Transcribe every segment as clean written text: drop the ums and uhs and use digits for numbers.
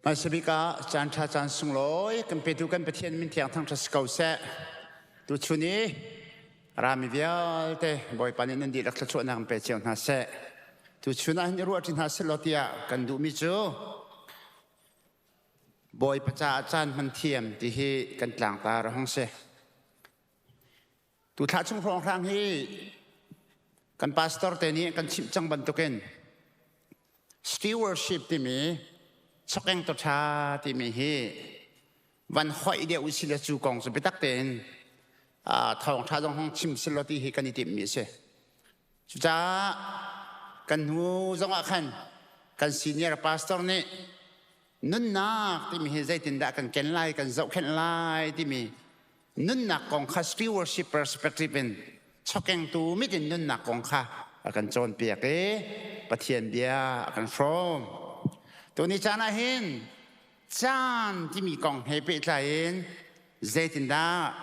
Hmaisabik ah caan ṭha caan sunglawi kan petu kan Pathian min thiang thangṭhat si ko seh. Tuchun i rami vialte Bawipa nih nan dihlak thluachuahnak in pe cio hna seh. Tuchun ah hin i ruah ṭi hna seh law tiah kan duhmi cu Bawipa caah caan hman thiam ti hi kan tlangtar a hung si. Tu thla chung hrawnghrang hi kan pastor te nih kan chimh cang bantukin stewardship timi chokeng to ṭha timi hi van hoih deuh usih le cu kong cu biatak tein thawng ṭha zong hong chim selaw ti hi kan i timhmi a si. Cucaah kan hnu zong ah khan kan senior pastor nih nunnak timi hi zeitindah kan ken lai kan zohkhenh lai timi nunnak kong kha stewardship perspective in chokengtu mit in nunnak kong kha a kan cawnpiak i Pathian bia a kan hrawm. Tuni caan ah hin caan timi kong he pehtlai in zeitindah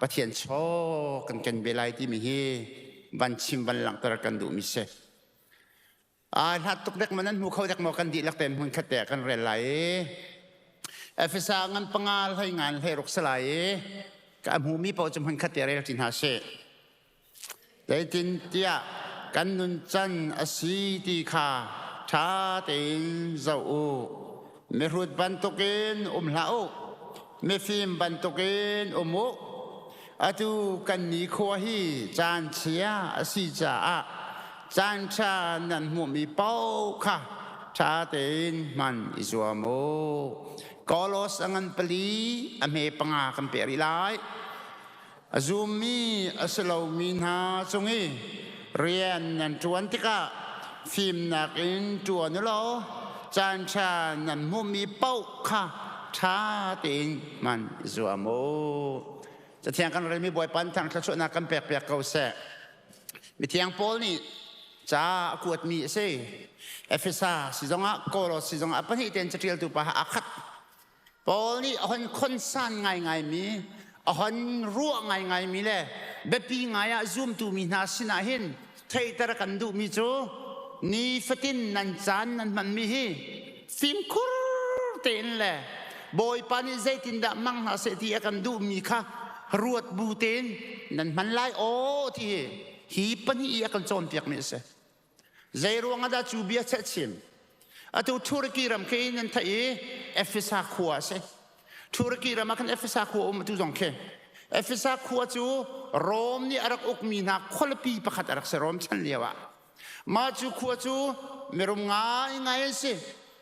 Pathian chaw kan ken ve lai timi hi van chim van langhter kan duhmi si. Ai hlat tuk dek maw nan hmu kho dek maw kan dihlak tein hmun khat te ah kan rel lai i Efesa ngan panga hlei ngan hlei ruk si lai i ka hmumi paoh cu hmun khat te rel ṭi hna sih. Zeitintiah kan nuncan a si ti kha ṭha tein zoh u. Mihrut bantukin um hlah u, mifim bantukin um u. Atu kan nikhua hi caan chia a si caah caan ṭha nan hmuhmi paoh kha ṭha tein hman i zuam u. Kolos a ngan pali a hme panga kan peh rih lai. A zummi a si lomi hna cung i rian nan ṭuan tikah fimnak in ṭuan u law caan ṭha nan hmuhmi paoh kha ṭha tein hman i zuam u. Cathiang kan relmi Bawipa nih thluachuahnak kan pek piak ko seh. Mithiang Paul nih ca a kuatmi a si. Efesa si zongah Kolos si zongah pahnih tein caṭialtu pa aa khat. Paul nih a hon khonsan ngaingaimi, a hon ruah ngaingaimi le biapi ngai ah zumtu mi hna sinah hin theihter kan duhmi cu nifatin nan caan nan hmanmi hi fimkhur tein le Bawipa nih zeitindah mang hna seh ti a kan duhmi kha ruat bu tein nan hman lai aw ti hi hi pahnih i a kan cawnpiakmi a si. Zei ruang ah dah cu bia cheh chim? Atu Turkey ram khi nan theih i Efesa khua a si. Turkey ram ah khan Efesa khua um atu zong khi. Efesa khua cu Rom nih a rak ukmi hna khualipi pakhat a rak si Rom chan lio ah. Mah cu khua cu mirum ngaingai an si.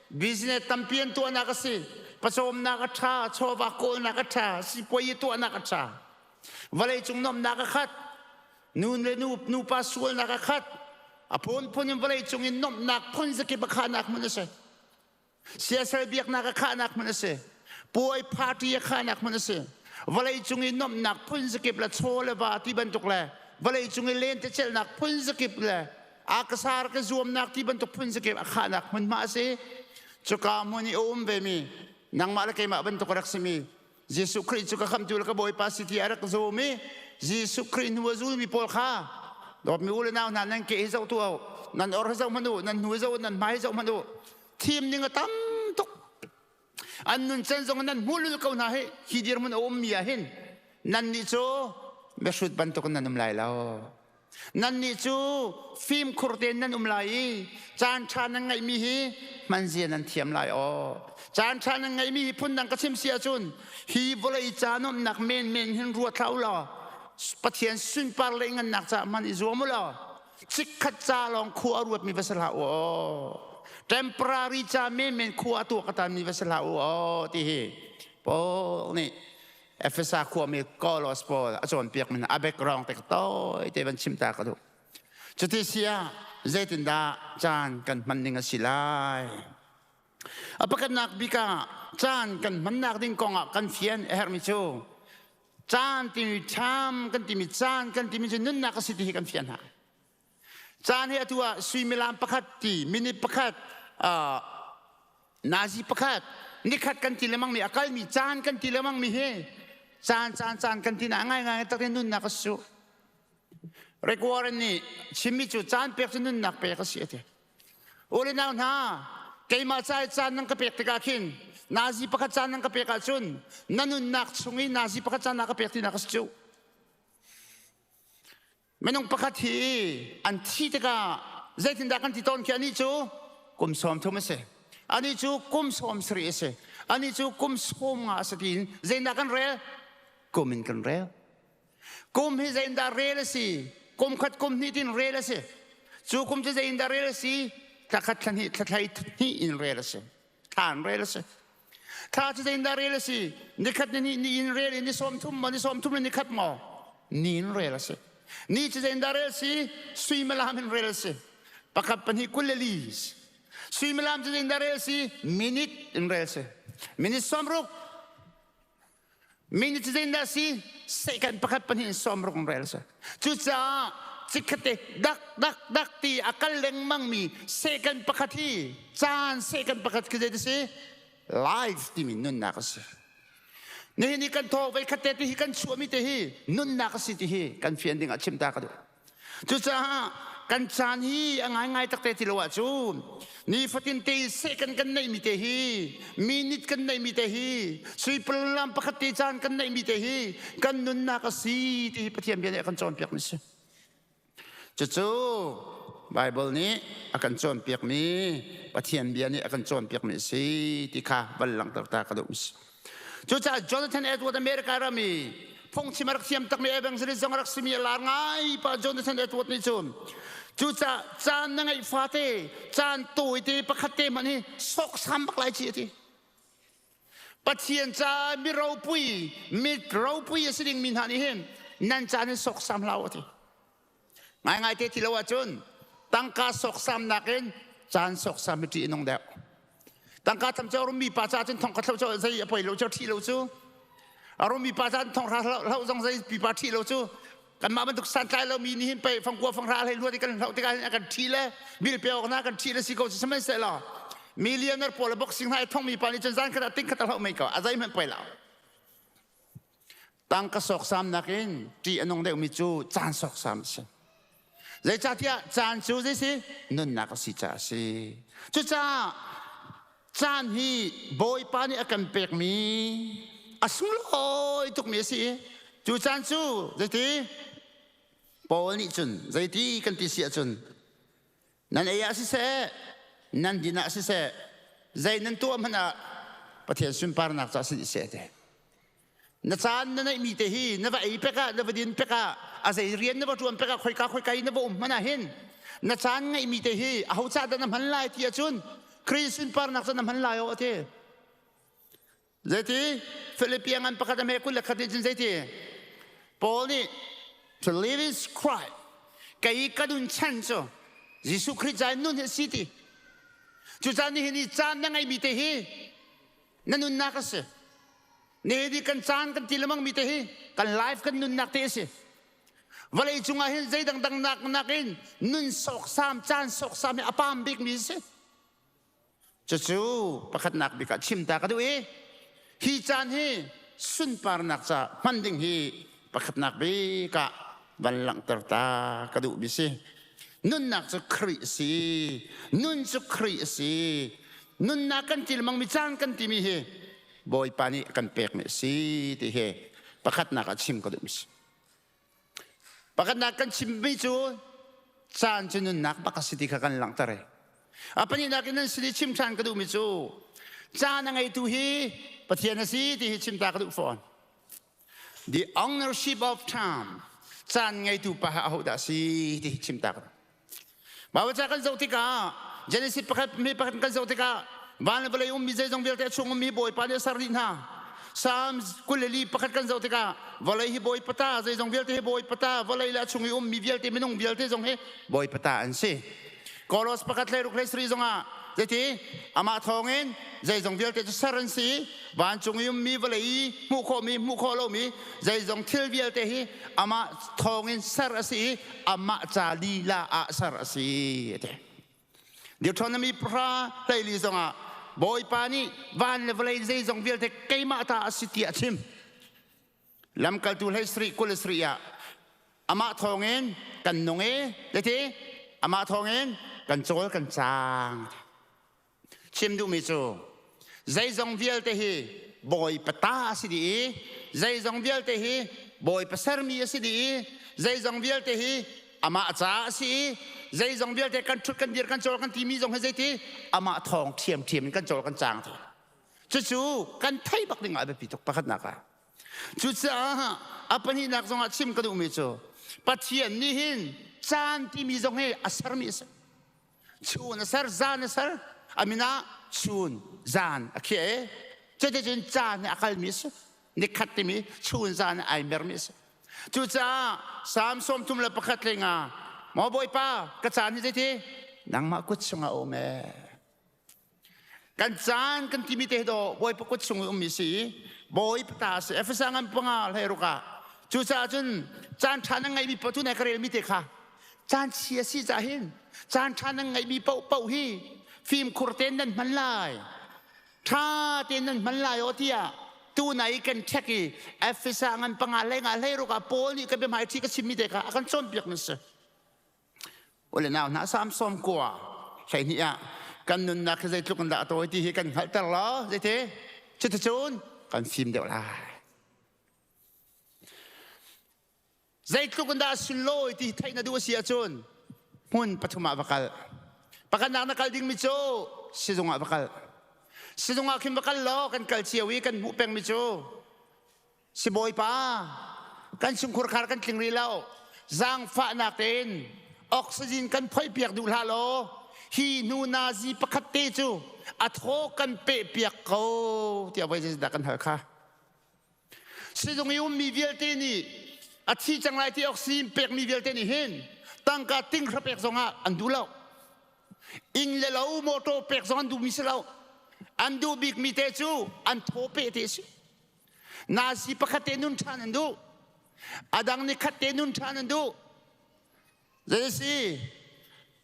Business tampi an tuahnak a si. Pawcawmnak a ṭha, chawva kawlnak a ṭha, sipuayi tuahnak a ṭha. Vawleicung nuamhnak a khat. Nu le nu nupa sualnak a khat. A phunphun in vawleicung in nuamhnak phun zakip a khahnak hmun a si. Siasal biaknak a khahnak hmun a si. Puai party a khahnak hmun a si. Vawleicung i nuamhnak phun zakip le chaw le va ti bantuk le vawleicung i lentecelhnak phun zakip le akasar ka zuamnak ti bantuk phun zakip a khahnak hmunhma a si. Cuka hmun i a um vemi nangmah le keimah bantuk a rak simi Jesuh Khrih cu ka khamtu le ka Bawipa si ti a rak zum i Jesuh Khrih hnu a zulmi pawl kha dawtmi u le nau hna nan ke hi zoh tuah u nan or hi zoh hmanh u nan hnu hi zoh u nan hmai hi zoh hmanh u thim ning a tam tuk an nun can zong nan hmu lul ko hna hi hi dirhmun a ummi ah hin nannih cu mihrut bantuk nan um lai lo Nannih cu fimkhur tein nan um lai i caan ṭha nan ngeihmi hi hmanzia nan thiam lai aw. Caan ṭha nan ngeihmi hi phundang ka chim si ahcun hi vawlei ca nuamhnak menmen hin ruat hlah u law Pathian sunpar le ngannak caah hman i zuam u law chikkhat ca lawng khua a ruatmi va si hlah u aw. Temporary ca menmen khua a tuak a tanmi va si hlah u aw ti hi Paul nih Efesa khuami Kolos pawl a cawnpiak min a background te tawi te van chim ta ka duh. Cuti si ah zeitindah caan kan hman ning a si lai? A pakhatnak bik ah caan kan hmannak ding kong ah kan fian a herhmi cu caan timi ṭham kan timi caan kan timi cu nunnak a si ti hi kan fian hna. Caan hi atu ah suimilam pakhat ti minute pakhat nazi pakhat nikhat kan ti lengmang mi a kalmi caan kan ti lengmang mi hi caan caan caan kan ti na ngai ngai tak in nunnak a su. Rick Warren nih chimmi cu caan pek cu nunnak pek a si a ti. U le nau hna. Keimah ca i caan nan ka pek tikah khin nazi pakhat caan nan ka pek ahcun na nunnak chung i nazi pakhat caan na ka pek tinak a si cu. Minung pakhat hi an thi tikah zeitindah kan ti tawn khi? Anih cu kum 30 a si. Anih cu kum 70 a si. Anih cu kum 50 a si tiin zeitindah kan rel? Kum in kan rel. Kum hi zeitindah rel a si? Kum khat, kum hnih tin rel a si. Cu kum cu zeitindah rel a si? Thla khat, thla hnih, thla thlai hnih in rel a si. Thla in rel a si. Thla cu zeitindah rel a si? Ni khat, ni hnih, ni in rel i ni 30 maw, ni 30 le ni khat maw? Ni in rel a si. Ni cu zeitindah rel a si? Suimilam in rel a si. Pakhat, pahnih, 24. Suimilam cu zeitindah rel a si? Minute in rel a si. Minute 60. Minute cu zeitindah a si? Second pakhat, pahnih in 60 in rel a si. Cucaah chikkhatte dak dak dak ti a kal lengmang mi second pakhat hi, caan second pakhat khi zei a si? Life timi nunnak a si. Nihin i kan thaw voi khat te ti hi kan chuahmi te hi nunnak a si ti hi kan fian ding ah chim ta ka duh. Cucaah kan caan hi a ngaingai takte ti lo ahcun nifatin te second kan neihmi te hi, minute kan neihmi te hi, suipulam pakhat te caan kan neihmi te hi kan nunnak a si ti hi Pathian bia nih a kan cawnpiakmi si. Cucu Bible nih a kan cawnpiakmi, Pathian bia nih a kan cawnpiakmi a si ti kha van langhter ta ka duh si. Cucaah Jonathan Edward, America ram i phungchim a rak thiam takmi, evangelist zong a rak simi, a lar ngai pa Jonathan Edward nih cun, cucaah caan na ngeih fate, caan tawite pakhat te hmanh hi sawksam bak lai ci, a ti. Pathian ca mi ropui, mi ropui a si dingmi hna nih hin nan caan in sawksam hlah u, a ti. Ngaingai te ti lo ahcun tangka sawksam nakin caan sawksam hi ṭih a nung deuh. Tangka tham cu a rummi pa caah cun thong khat hloh cu zei a poi lo cu, ṭhi lo cu. A rummi pa caah thong hra hloh zong zei pipa ṭhi lo cu. Kanmah bantuk santlai lomi nih hin pei fangkua fanghra hlei luat i kan hloh tikah hin a kan ṭhi le bil pe awk na kan ṭhi le si ko. Sihmanhsehlaw millionaire pawl le boxing hna i thongmi pa nih cun zan khat ah ting khat a hloh mei ko, a zeihmanh poi lo. Tangka sawksam nakin ṭih a nung deuhmi cu caan sawksam a si. Zeicahtiah caan cu zei si? Nunnak a si caah a si. Cucaah caan hi Bawipa nih a kan pekmi a sunglawi tukmi a si i cu caan cu zeiti Paul nih cun zeiti kan ti si ahcun, nan ei ah siseh, nan din ah siseh, zei nan tuah hmanh ah Pathian sunparnak caah si seh te. Na caan na neihmi te hi na va ei pek ah, na va din pek ah, a zei rian na va ṭuan pek ah, khoika khoika i na va um hmanh ah hin na caan ngeihmi te hi aho cah dah na hman lai ti ahcun Khrih sunparnak cu na hman lai o, a ti. Zeiti? Philippian ngan pakhat a hme 21 nih cun zeiti? Paul nih, "To live is Christ." Kei ka nun chan cu Jesuh Khrih ca in nun hi a si ti. Cucaah nihin i caan na ngeihmi te hi na nunnak a si. Nihin i kan caan kan ti lengmang mi te hi kan life, kan nunnak te a si. Vawlei cungah hin zei dangdang nak nakin nun sawksam, caan sawksam hi a pam bikmi a si. Cucu pakhatnak bik ah chim ta ka duh i hi caan hi sunparnak ca hman ding hi pakhatnak bik ah van langhter ta ka duh mi si. Nunnak cu Khrih a si. Nun cu Khrih a si. Nunnak kan ti lengmang mi, caan kan timi hi Bawipa nih a kan pekmi a si ti hi pakhatnak ah chim ka duh mi si. Pakhatnak kan chimmi cu caan cu nunnak bak a si ti kha kan langhter i a pahnihnak in nan sin i chim ṭhan ka duhmi cu caan a ngeitu hi Pathian a si ti hi chim ta ka duh fawn. The ownership of time, caan ngeitu pa hi ahodah a si ti hi chim ta ka duh. Baibal ca kan zoh tikah, Genesis pakhat mi pakhat kan zoh tikah, van le vawlei ummi zeizong vialte a chung ummi Bawipa nih a ser dih hna. Psalm 24 kan zoh tikah vawlei hi Bawipa ta, zeizong vialte hi Bawipa ta, vawlei le a chung i ummi vialte, minung vialte zong hi Bawipa ta an si. Kolos pakhat hlei ruk hlei sarih zongah zeiti? Amah thawngin zeizong vialte cu ser an si, vancung i ummi, vawlei i hmuh khawhmi, hmuh khawh lomi zeizong thil vialte hi amah thawngin ser a si i amah ca lila ah ser a si, a ti. Deuteronomy 10:14 zongah Bawipa nih van le vawlei zeizong vialte keimah ta a si tiah a chim. Lamkaltu 17 27 ah amah thawngin kan nung i zeiti? Amah thawngin kan cawl kan cang. Chim duhmi cu zeizong vialte hi Bawipa ta a si dih i zeizong vialte hi Bawipa sermi a si dih i zeizong vialte hi amah ca a si i zeizong vialte kan ṭhut kan dir kan cawl kan timi zong hi zeiti amah thawng ṭhiamṭhiam in kan cawl kan cang ti. Cucu kan theih bak ding ah a biapi tuk pakhatnak ah. Cucaah a pahnihnak zongah chim ka duhmi cu Pathian nih hin caan timi zong hi a sermi a si. Chun a ser, zan a ser, a min ah chun, zan a khiah i cuticun caan hi a kalmi a si. Nikhat timi chun zan ai mermi a si. Cucaah Salm 31 lengah Maw Bawipa, ka caan hi zeiti? Nangmah kut chungah a um ee. Kan caan kan timi te do Bawipa kut chung i ummi si Bawipa ta si Efesa ngan panga hlei ruk ah cucaah cun caan ṭha nan ngeihmi paoh tu nai ka relmi te kha caan chia si cah hin caan ṭha nan ngeihmi paoh paoh hi fimkhur tein nan hman lai ṭha tein nan hman lai aw tiah tu nai kan ṭhek i Efesa ngan panga hlei nga hlei ruk ah Paul nih ka biahmai ṭhi ka chimmi te kha a kan cawnpiak na si. Ule nau hna Salm 90 12 ah kan nunnak hi zeitluk in dah a tawi ti hi kan hngalhter law zeiti cuticun kan fim deuh lai. Zeitluk in dah a sunlawi ti theih na duh a si ahcun hmun pathum ah va kal. Pakhatnak na kal dingmi cu sizung ah va kal. Sizung ah khin va kal law kan kal cio i kan hmuh pengmi cu Sibawipa, kan chungkhur khar kan tling rih lo. Zaangfahnak tein oxygen kan phoihpiak duh hlah law hi hnu nazi pakhat te cu a thaw kan pehpiak ko tiah voi zeidah kan hal kha. Sizung i ummi vialte nih a thi cang lai ti oxygen pekmi vialte nih hin tangka tinghra pek zongah an duh lo. Inn le lo motor pek zong an duhmi si lo. An duh bikmi te cu an thaw peh te a si. Nazi pakhat te nun ṭhan an duh. A dang ni khat te nun ṭhan an duh. Zei si?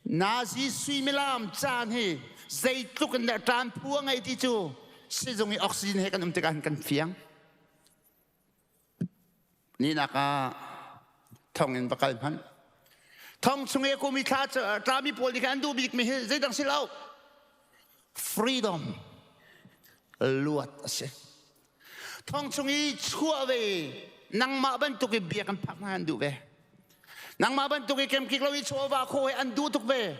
Nazi suimilam caan hi zeitluk in dah ṭan phu a ngei ti cu sizung i oxygen he kan um tikah kan fiang. Ninak ah thong in va kal hmanh. Thong chung i kum i thla tlami pawl nih khan an duh bikmi hi zeidang si lo. Freedom luat a si. Thong chung i chuah ve nangmah bantuk i bia kan phak hna an duh ve. Nangmah bantuk i kemkik lo i chawva khaw he an duh tuk ve.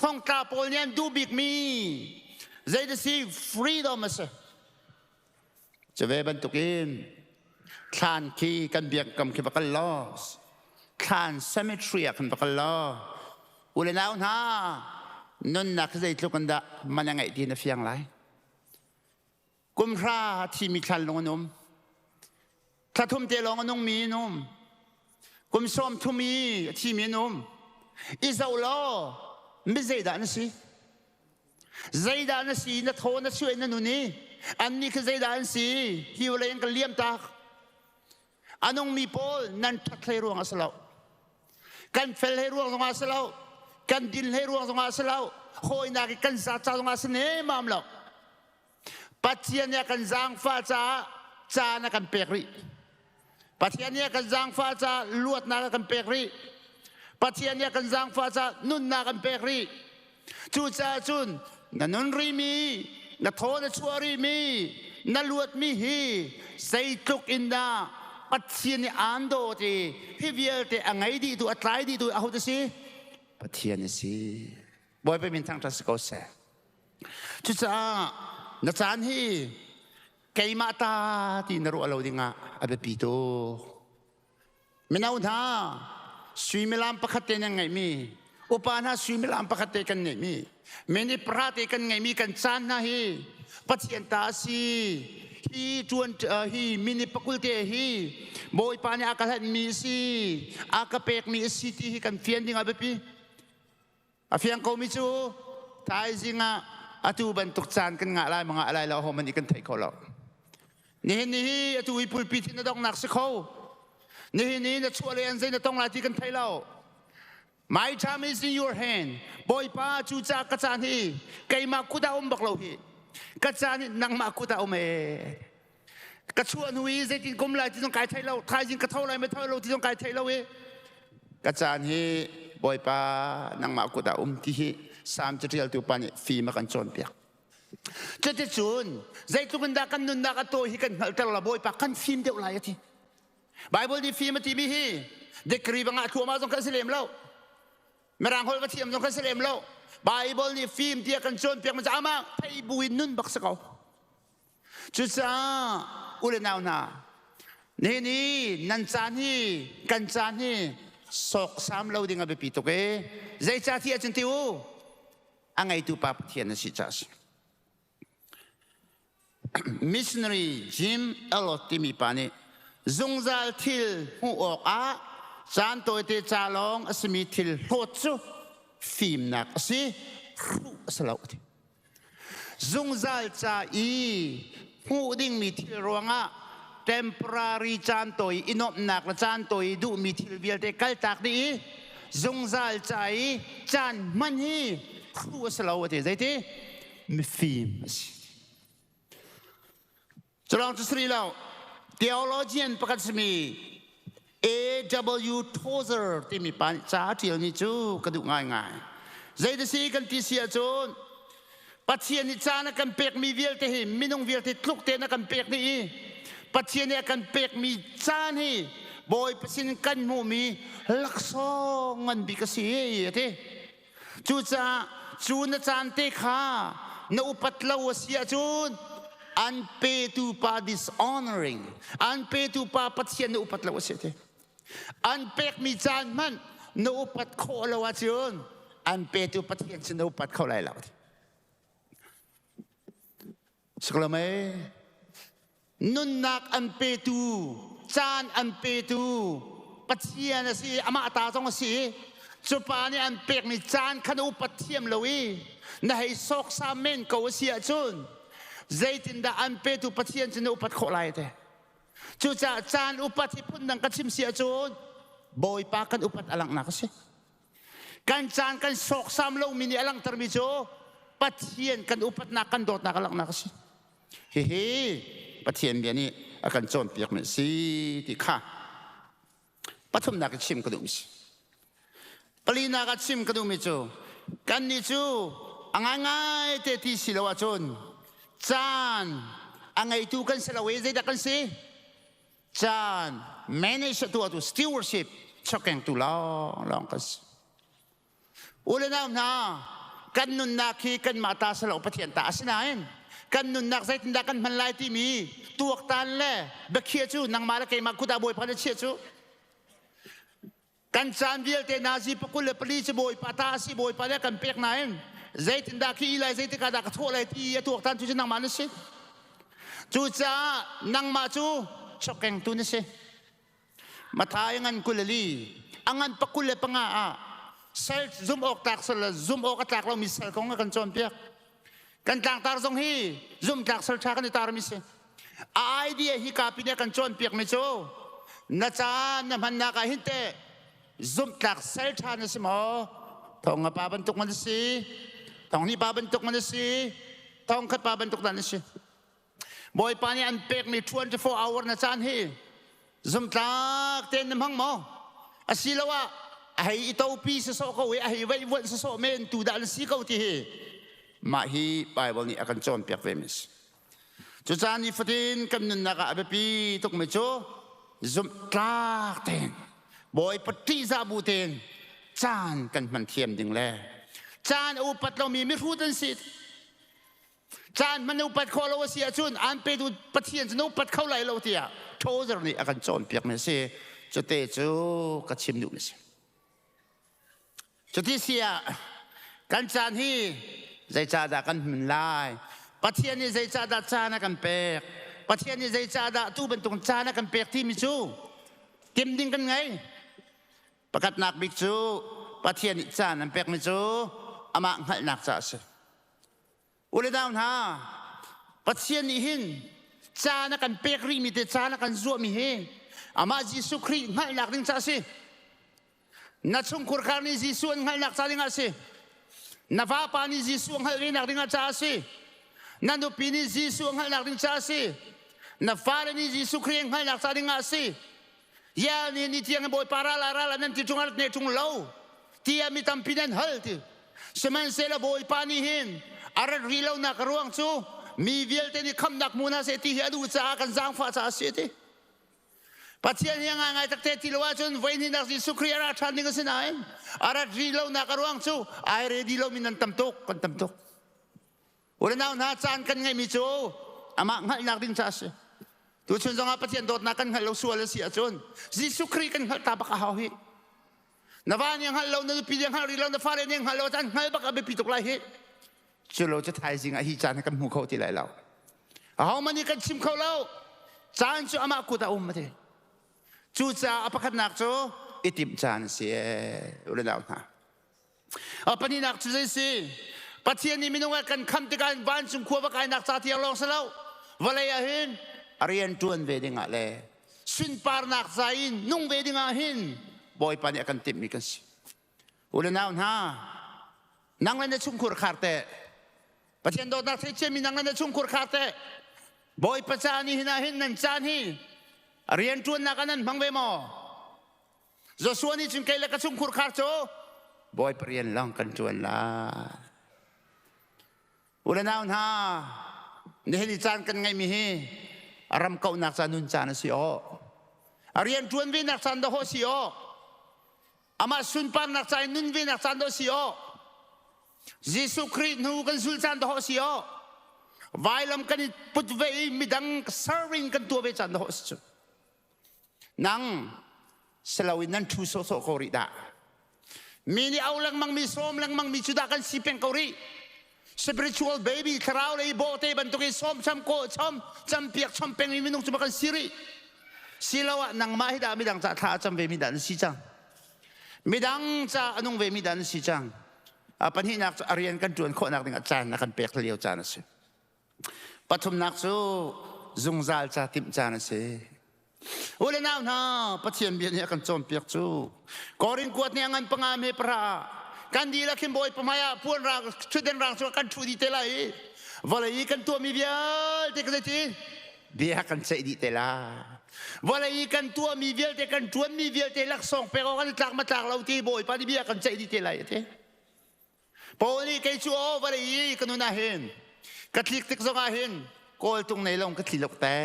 Thongtla pawl nih an duh bikmi zei si freedom a si. Cu ve bantukin thlan khi kan biakam khi va kal law thlan cemetery ah khan va kal law u le nau hna nunnak hi zeitluk in dah man a ngeih ti na fiang lai. Kum hra a thimi thlan lung an um. Thla thum te lawng a nungmi an um. Kum 30 i a thimi an um. I zoh law mi zeidah na si? Zeidah na si? Na thaw na chuah na nun i annih khi zeidah an si? Hi vawlei an kan liam tak. A nungmi pawl nan ṭhat hlei ruang a si lo. Kan fel hlei ruang zongah a si lo. Kan din hlei ruang zongah a si lo. Hawinak i kan za ca zongah a si nemam lo. Pathian nih a kan zaangfah caah caan a kan pek rih. Pathian nih a kan zaangfah caah luatnak a kan pek rih. Pathian nih a kan zaangfah caah nunnak an pek rih. Cucaah cun na nun rihmi, na thaw na chuah rihmi, na luatmi hi zeitluk in dah Pathian nih aan dawt i hi vialte a ngei dihtu, a tlai dihtu ahodah si? Pathian a si. Bawipa min thangṭhat si ko seh. Cucaah na caan hi keimah ta ti na ruah lo dingah a biapi tuk. Mino hna, suimilam pakhat te nan ngeihmi, upa hna suimilam pakhat te kan ngeihmi, minute pahra te kan ngeihmi kan caan hna hi Pathian ta a si. Hi ṭuan hi minute 20 te hi Bawipa nih a ka hlanhmi a si, a ka pekmi a si ti hi kan fian ding a biapi. A fiang komi cu thaizing ah atu bantuk caan kan ngah lai ma ngah lai lo hohmanh nih kan thei kho lo. Nihin ni hi atu hi pulpit hi na donghnak si kho. Nihin ni na chuah le an zei na tong lai ti kan thei lo. My time is in your hand. Bawipa cu ca ka caan hi keimah kut ah um bak lo hi. Ka caan hi nangmah kut ah um ee. Ka chuah hnu i zeitin kum lai ti zong kai thei lo. Thaizing ka tho lai ma tho lo ti zong kai thei lo i. Ka caan hi Bawipa nangmah kut ah um ti hi Salm caṭialtu pa nih fim a kan cawnpiak. Cuticun zeitluk in dah kan nunnak a tawi hi kan hngalhter la, Bawipa kan fim deuh lai a ti. Bible nih fim a timi hi degree bangah thluahmah zong kan si lem lo. Mirang holh va thiam zong kan si lem lo. Bible nih fim tiah kan cawnpiak mi cu amah thei buin nun bak si ko. Cucaah u le nau hna, nihin i nan caan hi kan caan hi sawksam lo ding a biapi tuk e. Zeicah ti ahcun ti u, a ngeitu pa Pathian na si caah a si. Missionary Jim Elliot timi pa nih zungzal thil hmuh awkah caan tawite ca lawng a simi thil hlawt cu fimnak a si, hruh a si lo a ti. Zungzal ca i hmuh dingmi thil ruangah temporary caan tawi i nuamhnak le caan tawi i duhmi thil vialte kaltak dih i zungzal ca i caan hman hi hruh a si lo a ti. Zeiti? Mifim a si. Culawng cu si lo. Theologian pakhat simi A.W. Tozer timi pa nih ca a ṭialmi cu ka duh ngaingai. Zei si kan ti si ahcun Pathian nih caan a kan pekmi vialte hi minung vialte tluk tein a kan pek dih i Pathian nih a kan pekmi caan hi Bawipa sin kan hmuhmi laksawng ngan bik a si a ti. Cucaah cu na caan te kha na upat lo a si ahcun an petu pa dishonoring, an petu pa Pathian na upat lo a si ti. An pekmi caan hmanh na upat khawh lo ahcun an petu Pathian cu na upat kho lai lo. Siklame nunnak an petu, caan an petu Pathian a si, amah ta zong a si. Cu pa nih an pekmi caan kha na upat thiam lo i na hei sawksam men ko a si ahcun zeitindah an petu Pathian cu na upat khawh lai te. Cucaah caan upat hi phundang ka chim si ahcun Bawipa kan upat a langhnak a si. Kan caan kan sawksam lomi nih a langhtermi cu Pathian kan upatnak kan dawtnak a langhnak a si. Hihi Pathian bia nih a kan cawnpiakmi a si ti kha pathumnak i chim ka duhmi si. Palinak ah chim ka duhmi cu kannih cu a ngaingai te ti si lo ahcun caan a ngeitu kan si lo i zeidah kan si? Caan manage a tuahtu stewardship chawkengtu lawnglawng kan si. U le nau hna, kan nunnak hi kanmah ta si lo, Pathian ta. Asinain kan nunnak zeitindah kan hman lai timi tuaktan le biakhiah cu nangmah le keimah kut ah Bawipa nih a chiah cu. Kan caan vialte nazi pakul le pali cu Bawipa ta a si, Bawipa nih a kan pek nain zeitindah khi lai, zeitik ah dah ka thawh lai ti a tuaktan tu cu nangmah na si. Cucaah nangmah cu chawkengtu na si. Mathai ngan 24, a ngan pakul le panga ah sal zum awk tlak sal le zum awk a tlak lomi sal kong a kan cawnpiak. Kan tlangtar zong hi zumtlak sal ṭha kan i tarmi si. A idea hi kapi nih a kan cawnpiakmi cu na caan na hmannak ah hin teh zumhtlak sal ṭha na si maw? Thong nga pa bantuk man na si, thong hnih pa bantuk man na si, thong khat pa bantuk dah na si. Bawipa nih an pekmi 24 hour na caan hi zumtlak tein na hmang maw? Asiloah a hei i topi sasawh ko i a hei vaihvuanh sasawh men tu dah na si ko ti hi mah hi Bible nih a kan cawnpiak ve mi si. Cucaah nifatin kan nunnak ah a biapi tukmi cu zumhtlak tein Bawipa ṭihzah bu tein caan kan hman thiam ding le caan a upat lomi mihrut an si. Caan hman na upat khawh lo a si ahcun aan petu Pathian cu na upat kho lai lo tiah Tozer nih a kan cawnpiakmi a si. Cute cu ka chim duhmi a si. Cuti si ah kan caan hi zeicahdah kan hmun lai? Pathian nih zeicahdah caan a kan pek? Pathian nih zeicahdah tu bantuk caan a kan pek timi cu tim ding kan ngei. Pakhatnak bik cu Pathian nih caan an pekmi cu amah hngalhnak caah a si. U le nau hna, Pathian nih hin caan a kan pek rihmi te, caan a kan zuahmi hi amah Jesuh Khrih hngalhnak ding caah a si. Na chungkhur khar nih Jesuh an hngalhnak ca dingah a si. Na vapa nih Jesuh a hngalh venak dingah caah a si. Na nupi nih Jesuh a hngalhnak ding caah a si. Na fale nih Jesuh Khrih an hngalhnak ca dingah a si. Ya ni ni tiang Bawipa ral ah ral ah nan ti ṭung ah ne ṭung lo tiah mi tampi nan hal ti. Sihmanhsehlaw Bawipa nih hin A rat rih lonak a ruang cu mi vialte nih khamnak hmu hna seh ti hi a duh caah kan zaangfah caah a si a ti. Pathian hi a ngaingai takte ti lo ahcun voihnihnak Jesuh Khrih a ra ṭhan ding a si nain a rat rih lonak a ruang cu ai ready lomi nan tam tuk, kan tam tuk. Unau hna, caan kan ngeihmi cu amah hngalhnak ding caah a si. Tuchun zongah Pathian dawtnak kan hngalh lo sual a si ahcun Jesuh Khrih kan hngalh ta bak a hau hi. Na va nih a hngalh lo, na nupi nih a hngalh rih lo, na fale nih a hngalh lo, caan hngal bak a biapi tuk lai hi. Cu lo cu thaizing ah hi caan hi kan hmu kho ti lai lo. Ahohmanh nih kan chim kho lo. Caan cu amah kut ah um a ti. Cucaah a pakhatnak cu i timh caan a si ee, u le nau hna. A pahnihnak cu zei si? Pathian nih minung a kan khamh tikah vancung khua va kainak ca tiang lawng si lo. Vawlei ah hin a rian ṭuan ve ding ah le sunparnak ca in nung ve ding ah hin Bawipa nih a kan timhmi kan si. U le nau hna, nang le na chungkhur khar teh Pathian dawtnak thei ciami nang le na chungkhur khar teh Bawipa ca ni hin ah hin nan caan hi rian ṭuannak ah nan hmang ve maw? Joshua nih cun kei le ka chungkhur khar cu Bawipa rian lawng kan ṭuan lai. U le nau hna, nihin i caan kan ngeihmi hi a ram kauhnak ca nun caan a si aw. A rian ṭuan venak caan dawh si aw. Amah sunparnak ca in nun venak caan dawh si aw. Jesuh Khrih hnu kan zul caan dawh si aw. Vailam kan i put ve i midang serving kan tuah ve caan dawh si cu. Nang siloin nan ṭhu sawhsawh ko rih dah. Mi nih au lengmang mi sawm lengmang mi cu dah kan si peng ko rih. Spiritual baby thlarau lei bawhte bantukin sawm cham ko chom campiak chom peng mi minung cu ma kan si rih. Siloah nangmah hi dah midang ca thla a cam ve mi dah na si cang. Midang ca a nung ve mi dah na si cang. A pahnihnak cu a rian kan ṭuan khawhnak dingah caan a kan pek lio caan a si. Pathumnak cu zungzal ca timh caan a si. U le nau hna, Pathian bia nih a kan cawnpiak cu Korin kuat nih a ngan panga me para kan dihlak hin Bawipa hmai ah puan rang ṭhutden rang cungah kan ṭhu dih te lai i vawlei i kan tuahmi vialte ka zeiti bia kan ceih dih te lai. Vawlei i kan tuahmi vialte kan ṭuanmi vialte laksawng pek awk an i tlak ma tlak lo ti Bawipa nih bia kan ceih dih te lai a ti. Paul nih kei cu aw vawlei i ka nun ah hin ka tlik tik zong ah hin kawltung nei long ka thli lok te.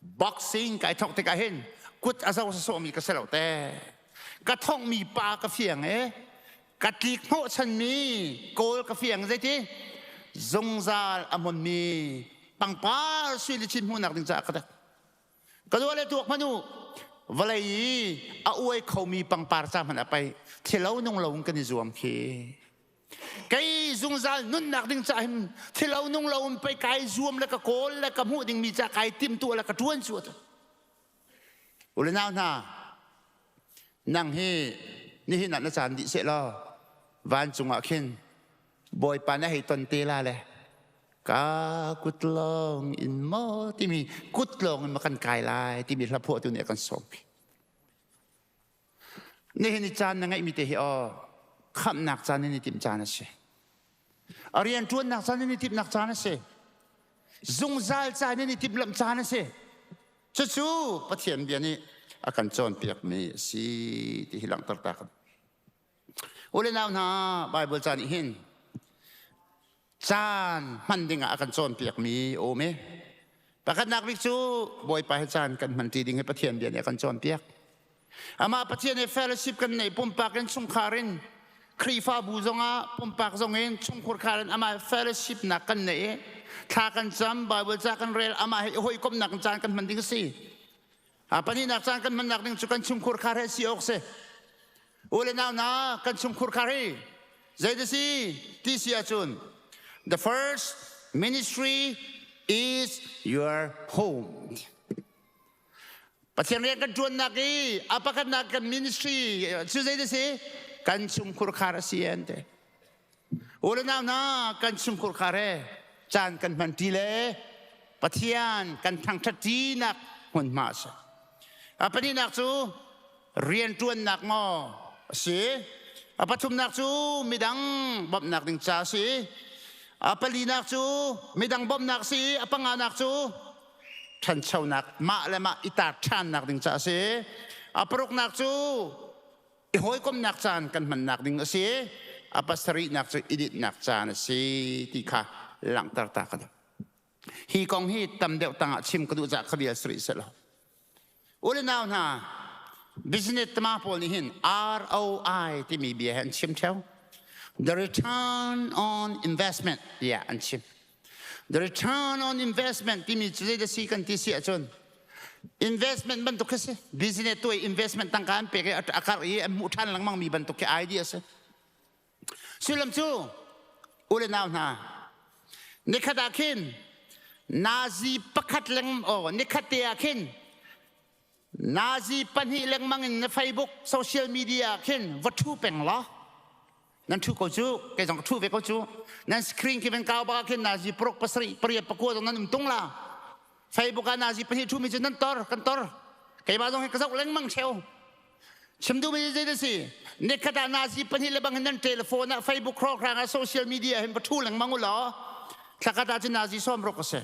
Boxing kai thok tik ah hin kut a zo sawmi ka si lo te. Ka thongmi pa ka fiang e ka tlik hnawhchanmi kawl ka fiang zeiti zungzal a hmunmi pangpar sui le chin hmuhnak ding caah ka dak. Ka dua le tuak hmanh u, vawlei i a uai khomi pangpar ca hmanh a pei thilo nung lo in kan i zuam khi. Kei zungzal nunnak ding ca hin thilo nung lo in pei kai zuam le ka kawl le ka hmuh dingmi ca kai timtuah le ka ṭuan cu atu. U le nau hna, nang hi nihin ah na caan dih seh law vancung ah khin Bawipa na hei ton te la le ka kut lawng in maw timi kut lawng in ma kan kai lai timi hla phuahtu nih a kan sawm. Nihin i caan na ngeihmi te hi aw khamhnak caan in i timh caan a si. A rianṭuannak caan in i timhnak caan a si. Zungzal caan in i timhlamh caan a si. Cucu Pathian bia nih a kan cawnpiakmi a si ti hi langhter ta kan. U le nau hna, Bible ca nih hin caan hman dingah a kan cawnpiakmi a um i pakhatnak bik cu Bawipa he caan kan hman ṭi ding hi Pathian bia nih a kan cawnpiak. Amah Pathian he fellowship kan neih pumpak in chungkhar in Khrihfabu zongah pumpak zongin chungkhur khar in amah fellowship nak kan neih i thla kan cam, Bible ca kan rel, amah he i hawikomhnak in caan kan hman ding a si. A pahnihnak caan kan hmannak ding cu kan chungkhur khar he si awk si. U le nau hna, kan chungkhur khar hi zei da si ti si ahcun the first ministry is your home. Pathian rian kan ṭuannak i a pakhatnak kan ministry cu zei da si kan chungkhur khar a si an ti. U le nau hna, kan chungkhur khar he caan kan hman ṭi le Pathian kan thangṭhat ṭinak hmunhma a si. A pahnihnak cu rianṭuannak maw a si. A pathumnak cu midang bawmhnak ding ca a si. A palinak cu midang bawmhnak a si. A panganak cu ṭhanchonak mah le mah i taar ṭhannak ding ca a si. A paruknak cu i hawikomhnak caan kan hmannak ding a si. A pasarihnak cu i dinhnak caan a si ti kha langhter ta ka duh. Hi kong hi tam deuh tangah chim ka duh caah ka bia si rih selaw. U le nau hna, business tama pawl nih hin ROI timi bia he an chim theo. The return on investment tiah an chim. The return on investment timi cu zei da si kan ti si ahcun investment bantuk khi si. Business tuah investment tangka an pek i a karh i an hmuh ṭhan lengmang mi bantuk khi idea si. Sullam cu u le nau hna, nikhat ah khin nazi pakhat leng oh nikhat te ah khin nazi pahnih lengmang in na Facebook social media ah khin va ṭhu peng law, nan ṭhu ko cu, kei zong ka ṭhu ve ko cu, nan screen khi van kau bak ah khin nazi paruk, pasarih, pariat, pakua zong nan um tung la. Facebook ah nazi pahnih ṭhumi cu nan tor, kan tor. Keimah zong hi ka zoh lengmang ṭheo. Chim duhmi zei da si? Nikhat ah nazi pahnih le bang hin nan telephone ah, Facebook hrawkhrang ah, social media hin va ṭhu lengmang u law, thlakhat ah cun nazi 60 a si.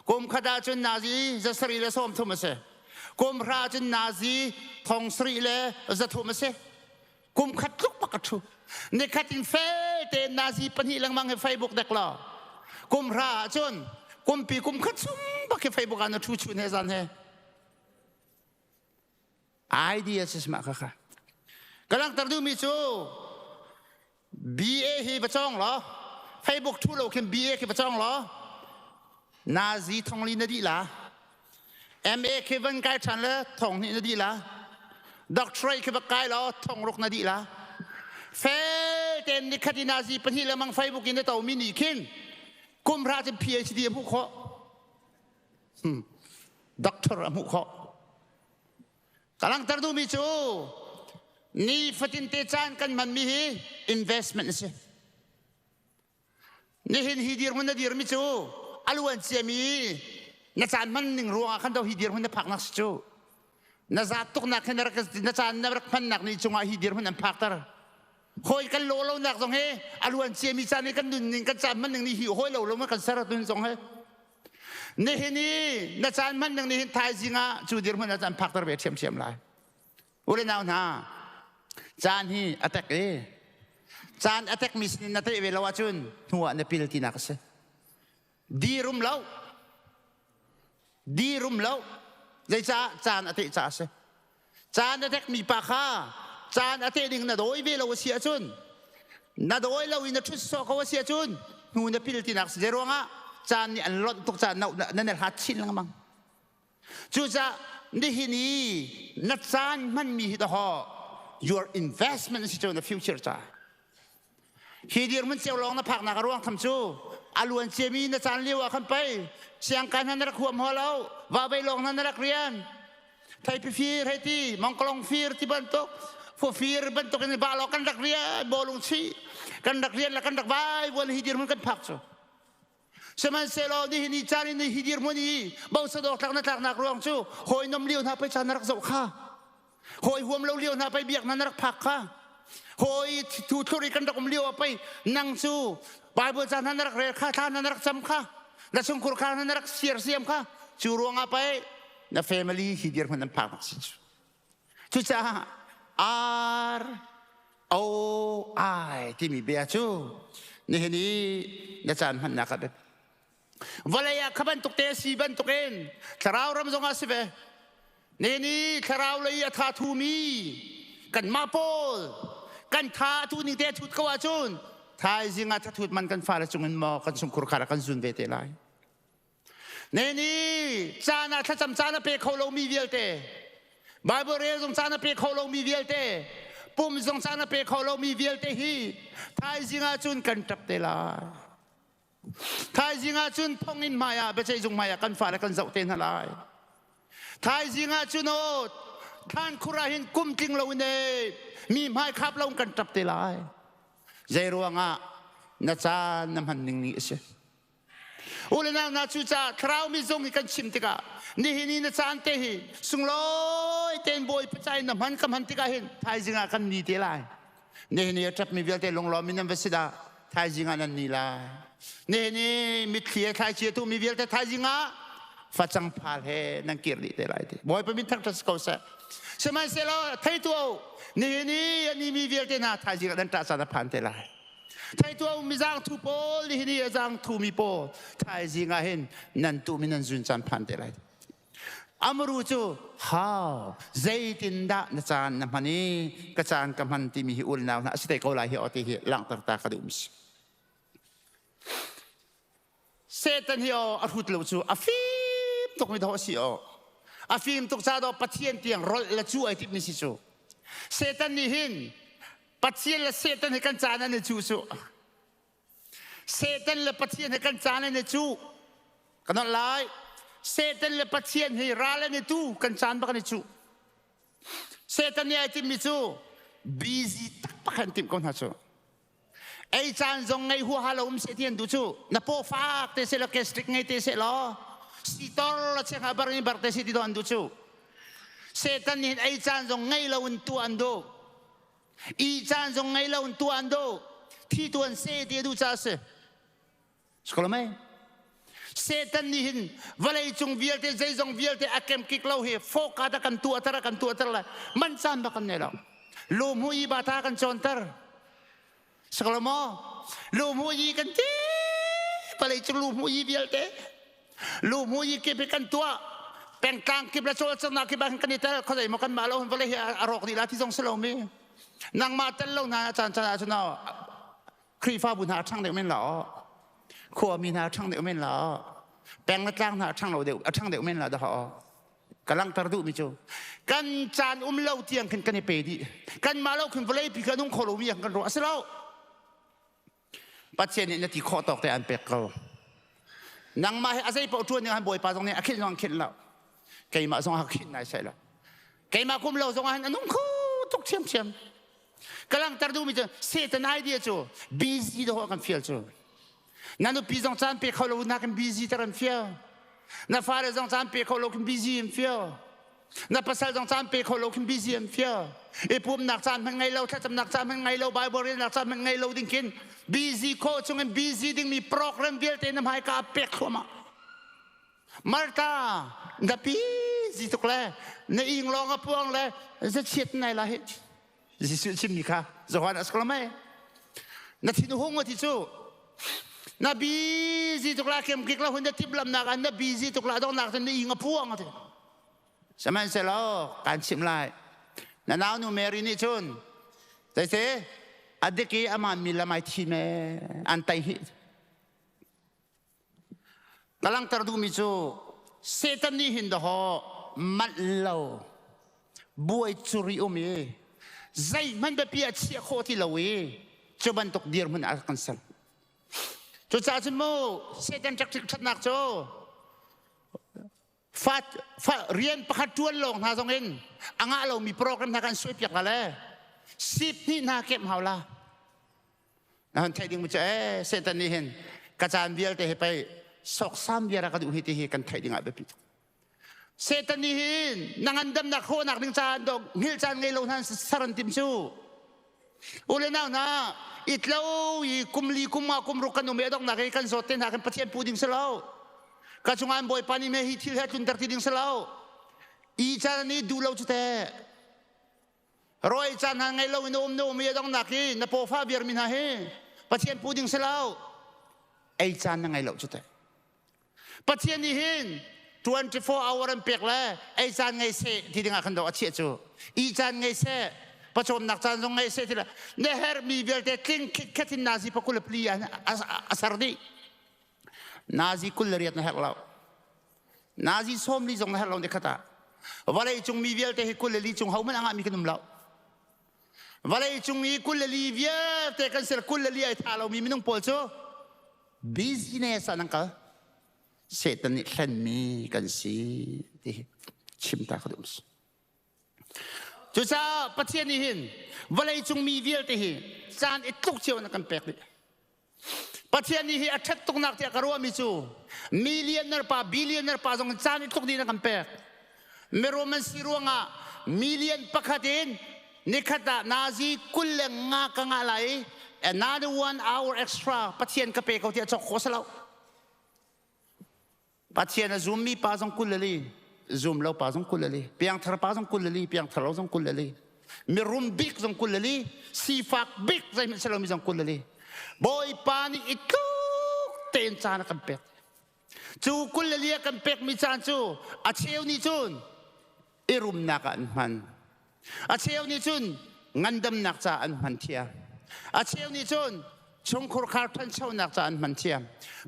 Kum khat ah cun nazi 130 a si. Kum hra cun nazi 7100 a si. Kum khat tluk bak a ṭhu. Nikhat in fel tein nazi pahnih lengmang hi Facebook dek law, kum hra ah cun kumpi kum khat chung bak hi Facebook ah na ṭhu chun he zan he. Idea si mah kha ka langhter duhmi cu BA hi va cawng law, Facebook thu lo khin BA khi va cawng law, nazi thongli na dih la. MA khi van kai ṭhan le 2000 na dih la. Doctorate khi va kai law 6000 na dih la. Fel tein nikhat i nazi pahnih lengmang Facebook in na tomi nih khin kum hra cun PhD a hmuh khawh, doctor a hmuh khawh. Ka langhter duhmi cu nifatin te caan kan hmanmi hi investment a si. Nihin hi dirhmun na dirmi cu a luan ciami na caan hman ning ruangah khan do hi dirhmun na phaknak si cu. Na zaat tuknak hin na caan na rak hmannak ni cungah hi dirhmun an phakter. Hawi kan lo lonak zong hi a luan ciami caan i kan nunning, kan caan hman ning nih hi hawi lo lo ma kan ser tun zong hi. Nihin i na caan hman ning nih hin thaizing ah cu dirhmun ah an phakter ve ṭhiamṭhiam lai. U le nau hna, caan hi a tek i caan a tekmi sinin na teh ve lo ahcun hnu ah na pil tinak a si. Dirum lo. Dirum lo. Zeicah? Caan a teh caah a si. Caan a tekmi pa kha caan a teh ding na dawi ve lo a si ahcun, na dawi lo i na ṭhut sawh ko a si ahcun, hnu na pil tinak si. Ruangah caan nih an lonh tuk caan na na hlat chin lengmang. Cucaah nihin i na caan hmanmi hi dahawh your investment si cu na future ca. Hi dirhmun cio lawng na phaknak a ruang tham cu a luan ciami na caan lio ah khan pei siangkai hna na rak huam haw lo, va vei lawng hna na rak rian, theipi fir hei ti, mongkolong fir ti bantuk, fu fir bantuk in ba law kan rak rian, bawlung chi kan rak rian la kan rak vai vuan hi dirhmun kan phak cu. Sihmanhsehlaw nihin i caan in hi dirhmun i bosadawk tlak na tlaknak ruang cu hawi nom lio hna pei caan na rak zoh kha, hawi huam lo lio hna pei biak hna na rak phak kha, hawi thu thlur i kan rak um lio ah pei nang cu Bible ca hna na rak rel kha, thla hna na rak cam kha, na chungkhur kha hna na rak siar siam kha. Cu ruangah pei na family hi dirhmun an phak nak si cu. Cucaah R O I timi bia cu nihin i na caan hmannak ah biapi. Vawlei ah kha bantuk te a si bantukin thlarau ram zongah si ve. Nihin i thlarau lei a tha thumi kanmah pawl kan tha a tu ning te a thut ko ahcun thaizing ah thathut man kan fale cungin maw kan chungkhur khar ah kan zun ve te lai. Neni caan ah thlacam caan a pe kho lomi vialte, Bible rel zong caan a pe kho lomi vialte, pum zong caan a pe kho lomi vialte hi thaizing ah cun kan ṭap te lai. Thaizing ah cun thonginn hmai ah, biaceih zung hmai ah kan fale kan zoh te hna lai. Thaizing ah cun aw thlan khur ah hin kum tling lo in e mi hmai khap lo kan ṭap te lai. Zei ruangah? Na caan na hman ning nih a si. U le nau hna, cucaah thlarau mi zong hi kan chim tikah nihin i na caan te hi sunglawi tein Bawipa ca in na hman ka hman tikah hin thaizing ah kan ni te lai. Nihin i a ṭapmi vialte lunglawm in nan va si dah, thaizing ah nan ni lai. Nihin i mitthli he thlaici a tuhmi vialte thaizing ah facang phal he nan kir dih te lai ti. Bawipa min thangṭhat si ko seh. Sihmanhsehlaw thei tuah u, nihin i a ni mi vialte hna thaizing ah nan ṭah caan a phan te lai. Thei tuah mi zaang thu pawl hi ni a zaang thu mi pawl thaizing ah hin nan tu mi nan zun caan phan te lai. Amaru cu how zeitindah na caan na hman i ka caan ka hman timi hi ulnau hna a si te ko lai hi aw ti hi langhter ta ka duh mi si. Satan hi aw a hrut lo cu a fim tuk mi dawh a si aw. A fim tuk ca dawh Pathian tiang rolh le cu ai timh mi si cu. Satan nih hin Pathian le Satan hi kan caan an i cu cu. Satan le Pathian hi kan caan an i cu. Ka nolh lai. Satan le Pathian hi ral an i tu kan caan bak an i cu. Satan nih ai timmi cu busy taktak an timh ko hna cu. Ei caan zong ngei huaha lo um seh ti an duh cu. Na paw fak te seh law gastric ngei te seh law sitor la cheng ha bar in bar te seh ti do an duh cu. Satan nih ei caan zong ngei lo in tuah an duh. I caan zong ngei lo in tuah an duh. Thi tuan se ti a duh caah a si. Skolomei. Satan nih hin vawlei cung vialte zeizong vialte a kemkik lo hi fawka da kan tuahter a kan tuahter le man caan bak kan nei lo. Lu i ba ta kan cawnter. Saklo Lu mu i kan ti vawlei cung lu mu i vialte lu mu i kip hi kan tuah pengtlang kip le cawlcanghnak kip ah kan i tel khuazei maw kan mah lo vawlei hi a rawk dih la ti zong si lo mi nangmah tel lo hna caan caan ah cun Khrihfabu hna a ṭhang deuh men la khuami hna a ṭhang deuh men la peng le tlang hna a ṭhang lo deuh a ṭhang deuh men la dah ka langhter duhmi cu kan caan um lo tiang khin kan i pe dih kan mah lo khin vawlei pi kan um kho lomi kan ruah a si lo Pathian nih na ti khawh tawk te an pek ko nangmah hi a zei paoh ṭuan ning han Bawipa zong nih a khinh zong khinh lo keimah zong a khinh nai sai lo keimah kum lo zong ah hin a nung kho tuk ṭhiamṭhiam Ka langhter duhmi cu Satan idea cu busy dawh kan fial cu. Na nupi zong caan pe kho lo nakin busy ter an fial. Na fale zong caan pe kho lo khin busy an fial. Na pasal zong caan pe kho lo khin busy an fial. I pumnak caan hmanh ngei lo, thlacamnak caan hmanh ngei lo, Bible relnak caan hmanh ngei lo ding khin busy khawh chungin busy dingmi program vialte na hmaika ah pek thluahmah. Martha, na busy tuk le na ing lawng a puang le zachiat nai la hi. Jesuh chimmi kha Johan a si mei. Na thin hung ti cu na busy tuk la kem kik la hun na tip lamnak an na busy tuk la dongnak cun na ing a puang ti. Sihmanhsehlaw kan chimh lai. Na nau nu Mary nih cun zeise a dik i aman mi lamai thi me an tai hi. Ka langhter duhmi cu Satan nih hin dawhaw manh lo buai curi um i zeihmanh biapi a chiah khawh ti lo i cu bantuk dirhmun ah kan ser. Cucaah cun mu Satan ṭakṭik ṭhatnak cu fa, fa rian pakhat ṭuan lawng hna zong in a ngah lomi program hna kan suaipiak la le sip hnih hna kemh hau la. Na hon theih ding mu cu ee Satan nih hin ka caan vialte hi pei sawksam viar a ka duh hi ti hi kan theih ding ah biapi tuk. Satan nih hin na ngandamnak hrawhnak ding caan dok hngilh caan ngei lo hna sar an tim cu. Ule nau hna itlo i kum li kum nga kum ruk kan um i a donghnak i kan zawt te hna kan Pathian pu ding si lo. Ka chungah an Bawipa nih me hi thil he tlunter ti ding si lo. I caan nih duh lo cu teh. Rawi caan hna ngei lo in um na um i a donghnak i na pawfa viarmi hna hi Pathian pu ding si lo. Ei caan na ngei lo cu teh. Pathian nih hin 24 hour an pek le ei caan ngei seh ti dingah khan do a chiah cu. I caan ngei seh, pawcawmnak caan zong ngei seh ti le na herhmi vialte tling khit in nazi pakul le pli a ser dih. Nazi 28 na herh lo. Nazi 40 zong na herh lo ni khat ah. Vawlei cung mi vialte hi 24 cung ho hmanh a ngahmi kan um lo. Vawlei cung i 24 vialte kan ser 24 ai tha lomi minung pawl cu business ah nan kal. Satan nih hlenmi kan si ti hi chim ta ka duh. Cucaah Pathian nih hin vawlei cung mi vialte hi caan i tluk cio in a kan pek dih. Pathian nih hi a ṭhat tuknak tiah ka ruahmi cu millionaire pa billionaire pa zong in caan i tluk dih in a kan pek. Mirum an si ruangah million pakhat in nikhat ah nazi 25 ka ngah lai i another one hour extra Pathian ka pe ko tiah cawk khawh si lo. Pathian a zummi pa zong 24, zum lo pa zong 24, piangthar pa zong 24, piangthar lo zong 24, mirum bik zong 24, sifak bik zeihmanh si lomi zong 24. Bawipa nih i tluk tein caan a kan pek. Cu 24 a kan pekmi caan cu a cheu nih cun i rumnak ah an hman. A cheu nih cun ngandamnak caah an hman thiam. A cheu nih cun chungkhur khar ṭhanchonak caah an hman thiam.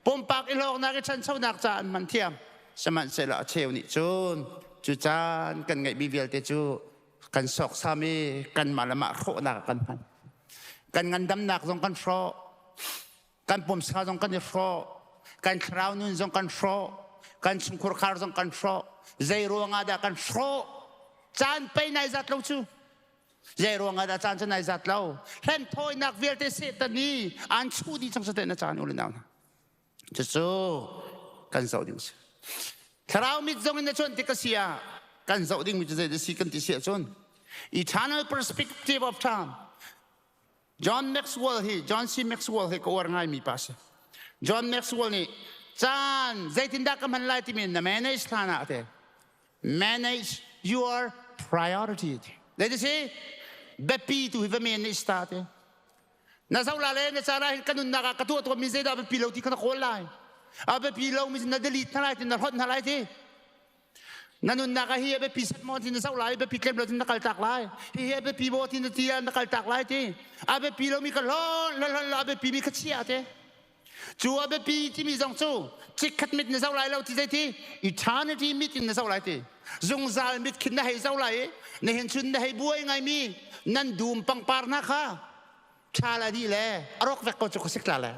Pumpak i hlawknak i ṭhanchonak caah an hman thiam. Sihmanhsehlaw a cheu nih cun cu caan kan ngeihmi vialte cu kan sawksam i kanmah le mah hrawhnak ah kan hman. Kan ngandamnak zong kan hrawh. Kan pumsa zong kan i hrawh. Kan thlarau nun zong kan hrawh. Kan chungkhur khar zong kan hrawh. Zei ruangah dah kan hrawh? Caan pei nai zat lo cu. Zei ruangah dah caan cu nai zat lo? Hlen thawinak vialte Satan nih aan chuh dih cang sate na caan u le nau hna. Cucu kan zoh ding si. Thlarau mit zong in na cuan tik a si ah kan zoh dingmi cu zei si kan ti si ahcun eternal perspective of time. John Maxwell hi John C. Maxwell hi ka uar ngaimi pa si. John Maxwell nih caan zeitindah ka hman lai timi na manage hlan ah te manage your priority. Zei si biapi tu hi va manage ta te. Na zoh la le na caan ah hin ka nunnak ah ka tuah tawnmi zeidah biapi lo ti kha na kawl lai. A biapi lomi na delete hna lai ti na hlonh hna lai ti. Na nunnak ah hi a biapi set maw ti na zoh lai, biapi tlem lo ti na kal tak lai. Hi hi a biapi maw ti na ti na kal tak lai ti. A biapi lomi ka hlon hlon hlon a biapi mi kha chia te. Cu a biapi timi zong cu chikkhat mit na zoh lai lo ti zei ti eternity mit in na zoh lai ti. Zungzal mit khin na hei zoh lai i nihin chun na hei buai ngaimi nan dum pangpar hna kha ṭha la dih le a rawk vek ko cu ka sik tla le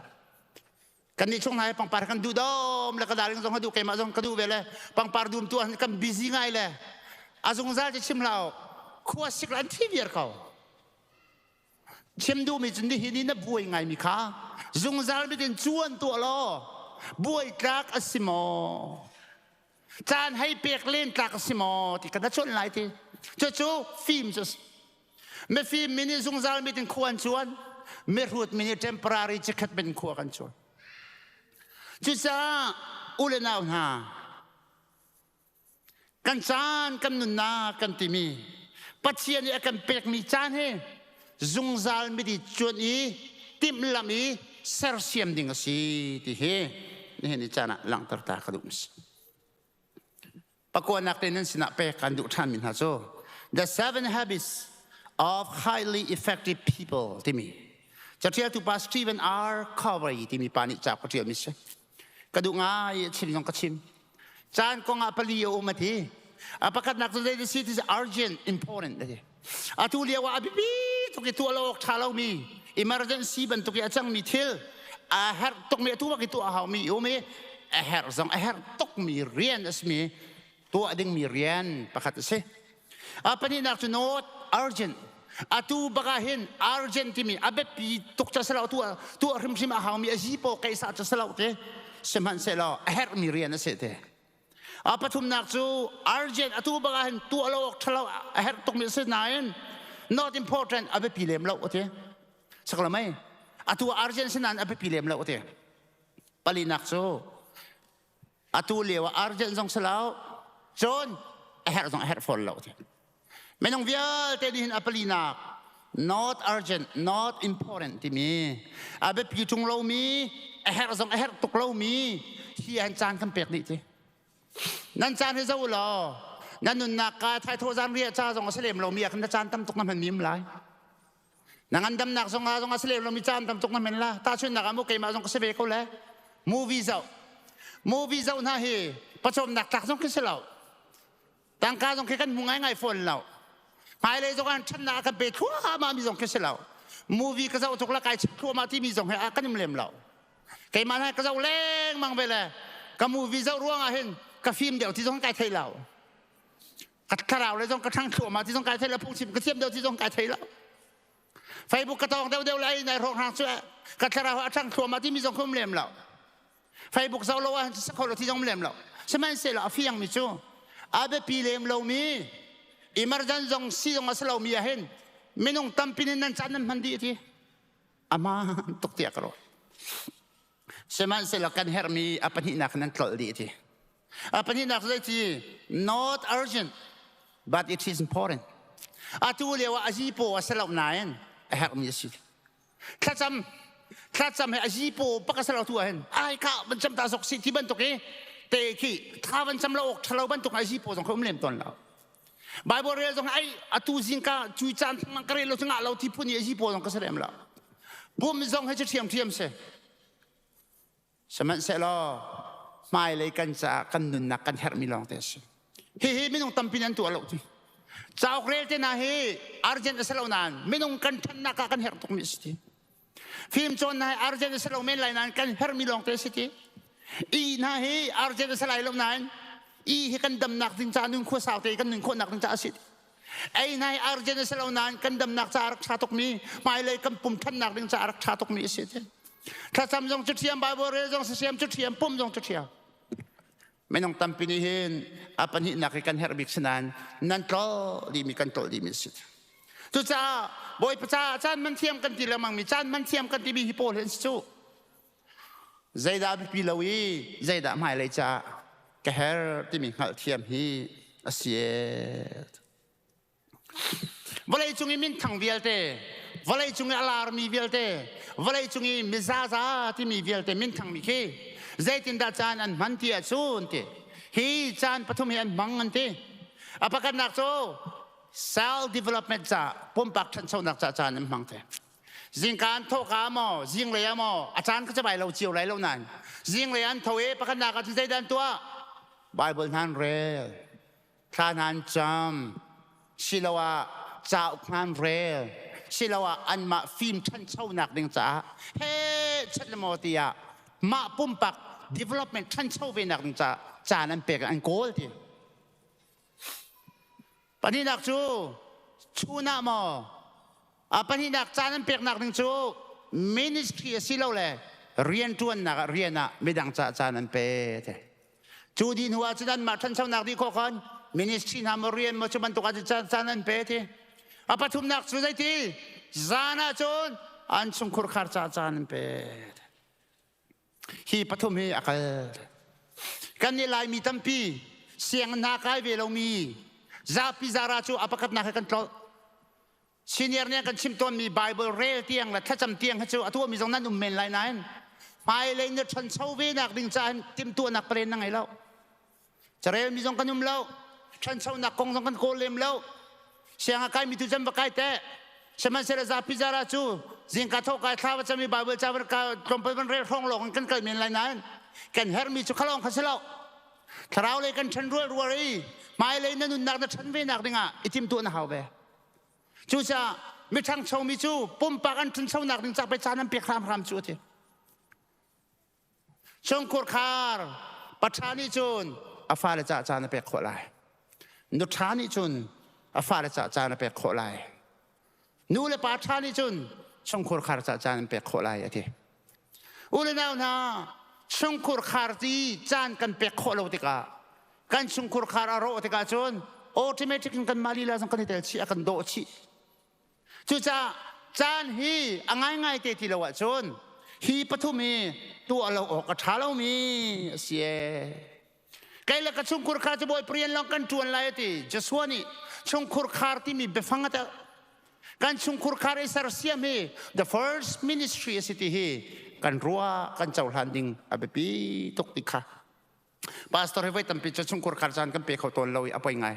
kan nih chung hna hi pangpar kan duh dom le ka darling zong ka duh keimah zong ka duh ve le pangpar dum tu ah kan busy ngai le a zungzal cu chim hlah khua sik an thi viar ko. Chim duhmi cu nihin i na buai ngaimi kha zungzal bitin cuan tuah law buai tlak a si maw? Caan hei pek len tlak a si maw ti ka na cuanh lai ti. Cucu fim cu a si. Mifim mi nih zungzal mit in khua an cuan. Mihrut mi nih temporary chikkhat mit in khua kan cuan. Cucaah u le nau hna, Kan caan kan nunnak kan timi Pathian nih a kan pekmi caan hi zungzal miti cuan i timhlamh i sersiam ding a si ti hi nihin ni caan ah langhter ta ka duh si. Pakuanak te nan sinah pek kan duh ṭhanmi hna cu The Seven Habits of Highly Effective People timi caṭialtu pa Stephen R. Covey timi pa nih ca ka ṭialmi si. Ka duh ngai a chim zong ka chim. Caan kong ah pali a um a ti. A pakhatnak cu zei si ti urgent important a ti. Atu lio ah a biapi tuk i tuah lo awk ṭha lomi emergency bantuk i a cangmi thil a herh tukmi atu bak i tuah a haumi um i a herh zong a herh tukmi rian a simi tuah dingmi rian pakhat a si. A pahnihnak cu not urgent. Atu bak ah hin urgent timi a biapi tuk ca silo tuah tuah hrimhrim a haumi a zipaw keisah ca silo te sihmanhsehlaw a herhmi rian a si te. A pathumnak cu urgent atu bak ah hin tuah lo awk ṭhalo a herh tukmi a si nain not important a biapi lem lo a ti. Saklo mei atu urgent si nain a biapi lem lo a ti. Palinak cu Atu lio ah urgent zong si lo, cun a herh zong a herh fawn lo. Minung vialte nih hin a palinak not urgent, not important timi a biapi ṭung lomi, a herh zong a herh tuk lomi hi an caan kan pek dih ti. Nan caan hi zo law nan nunnak ka thaithawh zan riah ca zong a si lem lomi ah khan na caan tam tuk na hman mi um lai. Na ngandamnak zong ah zong a si lem lomi caan tam tuk na men la. Tahchunhnak ah mu keimah zong ka si ve ko le. Movie zoh. Movie zoh hna hi pawcawmnak tlak zong khi si lo. Tangka zong khi kan hmu ngaingai fawn lo. Hmailei zong ah ṭhatnak a kan pe thluahmah mi zong khi si lo. Movie ka zoh tuk la kai chim thluahmah timi zong hi a kan im lem lo. Keimah hna ka zoh lengmang ve le ka movie zoh ruangah hin ka fim deuh ti zong kai thei lo. Ka thlarau le zong ka ṭhang thluahmah ti zong kai thei lo phungchim ka thiam deuh ti zong kai thei lo. Facebook ka tawng deuh deuh lai nai hrawng hrang cu ka thlarau a ṭhang thluahmah timi zong khum lem lo. Facebook zoh lo ah sa kho lo ti zong lem lo. Sihmanhsehlaw a fiang mi cu a biapi lem lomi emergency zong si zong a si lomi ah hin minung tampi nih nan caan nan hman dih ti aman tuk tiah ka ruah. Sihmanhsehlaw kan herhmi a pahnihnak nan tlolh dih ti. A pahnihnak zei ti not urgent but it is important. Atu lio ah a zipaw a si lo nain a herhmi a si. Thlacam. Thlacam he a zipo bak a si lo tu ah hin ai ka van cam ta zok si ti bantuk i te khi thla van cam lo awk ṭhalo bantuk a zipo zong kha um lem tawn lo. Bible rel zong ai atu zingka cui caan thangmang ka rel lo cu ngah lo ti phun i a zipo zong ka si lem lo. Pum zong he cu ṭhiamṭhiam si. Sihmanhsehlaw hmailei kan caah kan nunnak kan herhmi lawngte a si. Hihi minung tampi nih an tuah lo ti. Cauk rel te hna hi urgent a si lo nain minung kan ṭhannak ah kan herh tukmi a si ti. Fim cawn hna hi urgent a si lo men lai nain kan herhmi lawngte a si ti. I hna hi urgent a si lai lo nain i hi kan damnak ding caah nun khua sau te kan nun khawhnak ding caah a si. Ei hna hi urgent a si lo nain kan damnak caah rak ṭha tukmi hmailei kan pum ṭhannak ding caah rak ṭha tukmi a si ti. Thlacam zong cu ṭhiam, Bible rel zong si cu ṭhiam, pum zong cu ṭhiam. Minung tampi nih hin a pahnihnak hi kan herh bik si nain nan tlol dihmi kan tlol dihmi a si. Cucaah Bawipa caah caan man thiam kan ti lengmang mi caan man thiam kan timi hi pawl hi an si cu. Zeidah biapi lo i zeidah hmailei caah ka herh timi hngalhthiam hi a si. Vawlei cung i minthang vialte, vawlei cung i a larmi vialte, vawlei cung i mizaza timi vialte minthangmi khi zeitindah caan an hman ti ahcun ti hi caan pathum hi an hmang an ti. A pakhatnak cu self development ca pumpak ṭhanchonak ca caan an hmang te. Zingka an thawhka maw, zinglei ah maw, a caan ka cabai lo cio lai lo nain zinglei an tho i pakhatnak ah cun zeidah an tuah? Bible hna an rel, thla hna an cam, siloah cauk hna an rel, siloah anmah fim ṭhanchonak ding caah he chat le maw tiah mah pumpak development ṭhancho ve nak ding caah caan an pek an kawl ti. Pahnihnak cu chun ah maw a pahnihnak caan an peknak ding cu ministry asilole rianṭuannak ah rian ah midang caah caan an pe te. Cu dih hnu ah cun anmah ṭhanchonak dih khawh khan ministry hna maw rian maw cu bantuk ah cun caan an pe ti. A pathumnak cu zeiti? Zan ah cun an chungkhur khar caah caan an pe. Hi pathum hi a kal. Kan nih Laimi tampi sianginn hna kai ve lomi zapi zara cu a pakhatnak he kan tlolh. Senior nih kan chimh tawnmi Bible rel tiang le thlacam tiang hi cu a tuahmi zong nan um men lai nain hmailei na ṭhancho ve nak ding caah timhtuahnak paren na ngei lo. Carelmi zong kan um lo. Ṭhanchonak kong zong kan kawl lem lo. Siang a kaimi tu chan va kai te. Sihmanhsehlaw zapi zara cu zingka tho kai thla va cami Bible ca van ka tlawmpal van rel hrawng lawng kan kal men lai nain kan herhmi cu khalawng kha si lo. Thlarau lei kan ṭhan rual rual i hmailei na nunnak na ṭhan ve nak dingah i timhtuah na hau ve. Cucaah mi ṭhangchomi cu pumpak an ṭhanchonak ding ca pe caan an pek hramhram cu a ti. Chungkhur khar paṭha nih cun a fale cah caan a pek khawh lai. Nuṭha nih cun a fale cah caan a pek khawh lai. Nu le pa ṭha nih cun chungkhur khar cah caan an pek khawh lai a ti. U le nau hna, chungkhur khar ti caan kan pek khawh lo tikah kan chungkhur khar a rawh tikah cun automatic in kanmah lila zong kan i tel chih a kan dawh chih. Cucaah caan hi a ngaingai te ti lo ahcun hi pathum hi tuah lo awk a ṭha lomi a si ee. Kei le ka chungkhur khar cu Bawipa rian lawng kan ṭuan lai a ti. Joshua nih chungkhur khar timi biafang a telh. Kan chungkhur khar i sersiam hi the first ministry a si ti hi kan ruah kan cohlan ding a biapi tuk ti kha Pastor hi voi tampi cu chungkhur khar caan kan pe kho tawn lo i a poi ngai.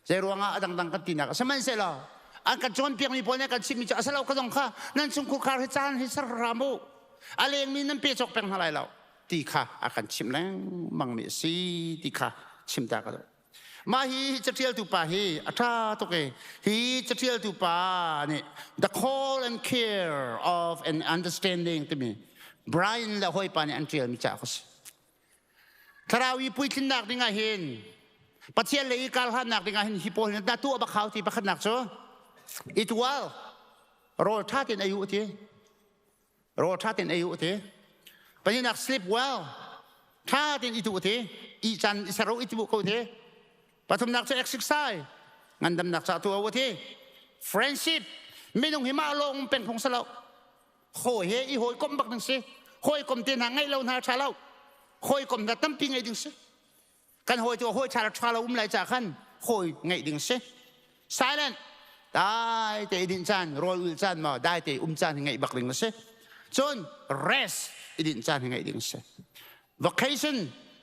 Zei ruangah a dangdang kan tinak sihmanhsehlaw an kan cawnpiakmi pawl nih kan chimmi cu a si lo ka zong kha nan chungkhur khar hi caan hi ser hram u. A lengmi nan pe cawk peng hna lai lo ti kha a kan chimh lengmangmi a si ti kha chim ta ka duh. Mah hi caṭialtu pa hi a ṭha tuk i hi caṭialtu pa nih the call and care of an understanding timi Brian le hawipa nih an ṭialmi ca a si. Thlarau i puitlinnak ding ah hin Pathian lei i karhlannak ding ah hin hi pawl hin dah tuah bak hau ti pakhatnak cu i tual rawl ṭha tein ei u ti rawl ṭha tein ei u ti pahnihnak sleep well ṭha tein i tu ti i caan i ser i ti ko ti pathumnak cu exercise ngandamnak ca tuah u ti friendship minung hi mah lawng peng phung si lo hawi he i hawikom bak ding si hawikom te hna ngeih lo hna ṭha lo hawikom hna tampi ngeih ding si kan hawi cu hawi ṭha le ṭha lo um lai ca khan hawi ngeih ding si silent dai te i dinh caan rawl ul caan maw dai te um caan hi ngeih bak ding a si. Cun rest i dinh caan hi ngeih ding si. Vacation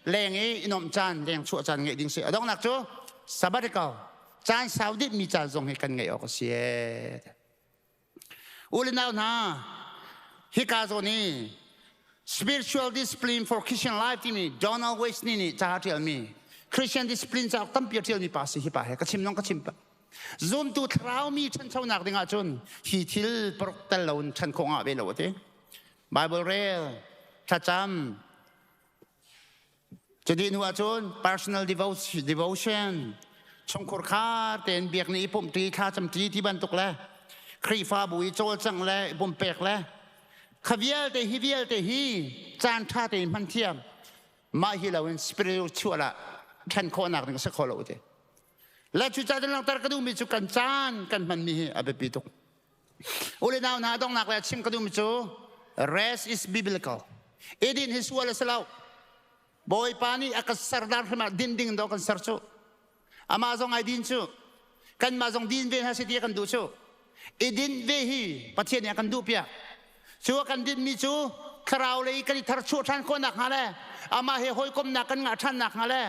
leng i i nuamh caan, leng chuah caan ngeih ding si. A donghnak cu sabbatical caan sau dih mi caan zong hi kan ngeih awk a si. U le nau hna, hika zawn hi Spiritual Discipline for Christian Life timi Donald Wesley nih ca a ṭialmi Christian Discipline cauk tampi a ṭialmi pa si hi pa he ka chim zong ka chim pah. Zumtu thlarau mi ṭhanchonak ding ahcun hi thil paruk tel loin ṭhan khawh ngah ve lo a ti. Bible rel, thlacam, Cuti hnu ahcun personal devotion, chungkhur khar tein biakni i pumhṭi, thlacamṭi ti bantuk le Khrihfabu i cawlcangh le i pumpek le kha vialte hi vialte hi caan ṭha tein hman thiam. Mah hi loin spiritual ah ṭhan khawhnak ding a si kho lo ti. Le cucaah cun langhter ka duhmi cu kan caan kan hmanmi hi a biapi tuk. U le nau hna donghnak le chim ka duhmi cu rest is biblical. Edin hi sual a si lo. Bawipa nih a kan ser dan hrim ah din ding do kan ser cu. Amah zong ai din cu. Kanmah zong din ve hna si ti kan duh cu. I din ve hi Pathian nih a kan duh piak. Cu a kan dinmi cu thlarau lei kan i tharchuah ṭhan khawh nakhnga le amah he hawikomhnak kan ngah ṭhan nakhnga le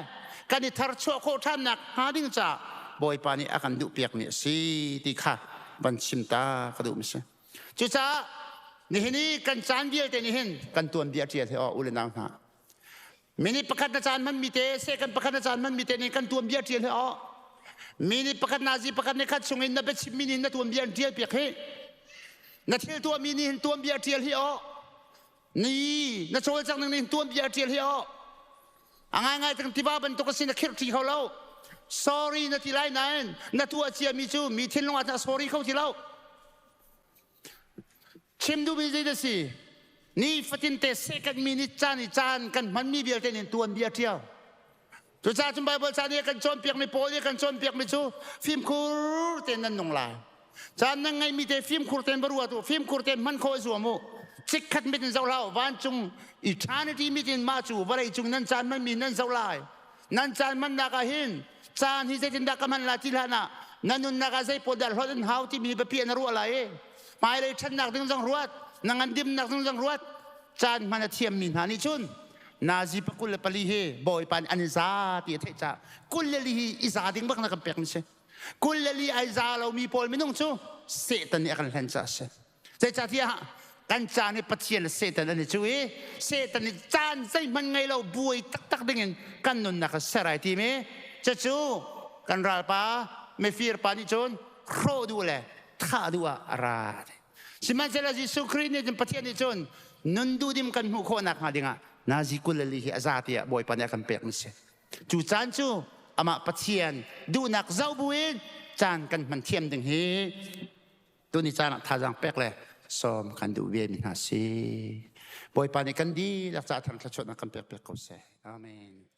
kan i tharchuah khawh ṭhan nakhnga ding caah Bawipa nih a kan duhpiakmi a si ti kha van chim ta ka duhmi si. Cucaah nihin i kan caan vialte nih hin kan tuanbia ṭial hi aw u le nau hna. Minute pakhat na caan hmanmi te, second pakhat na caan hmanmi te nih kan tuanbia ṭial hi aw. Minute pakhat nazi pakhat ni khat chungin na biachimmi nih na tuanbia an ṭial piak hi. Na thil tuahmi nih hin tuanbia ṭial hi aw. Ni na cawlcang ning nih hin tuanbia ṭial hi aw. A ngaingai tang tiva bantuk a si na khirh ṭi kho lo. Sorry na ti lai nain na tuah ciami cu mi thinlung ah sorry kho ti lo. Chim duhmi zei dah si? Nifatin te second minute caan i caan kan hmanmi vialte nih tuanbia ṭial. Cucaah cun Baibal ca nih a kan cawnpiakmi Paul nih a kan cawnpiakmi cu fimkhur tein nan nung lai. Caan nan ngeihmi te fimkhur tein va ruat u, fimkhur tein hman khawh i zuam u. Chikkhat mit in zoh hlah u, vancung eternity mit in mah cu vawlei cung nan caan hmanmi nan zoh lai. Nan caan hmannak ah hin caan hi zeitindah ka hman lai ti hlan ah na nunnak ah zei pawl dah hlawt an hau timi biapi na ruah lai i hmailei ṭhatnak ding zong ruat, na ngandimnak ding zong ruat. Caan hman a thiammi hna nih cun nazi pa 24 hi Bawipa nih an i za ti a theih caah 24 hi i za ding bak na kan pek mi si. 24 ai za lomi pawl minung cu Satan nih a kan hlen caah a si. Zeicahtiah kan caan hi Pathian le Satan an i cu i Satan nih caan zeihmanh ngei lo buai taktak dingin kan nunnak a ser ai tim i cucu kan ralpa mifir pa nih cun hrawh duh le thah duh ah a ra. Sihmanhsehlaw Jesuh Khrih nih cun Pathian nih cun nun duhdim kan hmuh khawh nakhnga dingah nazi 24 hi a za tiah Bawipa nih a kan pek mi si. Cu caan cu amah Pathian duhnak zoh buin caan kan hman thiam ding hi Tuni caan ah thazaang pek le sawm kan duh ve mi hna si. Bawipa nih kan dihlak ca thang thluachuahnak kan pek piak ko seh. Amen.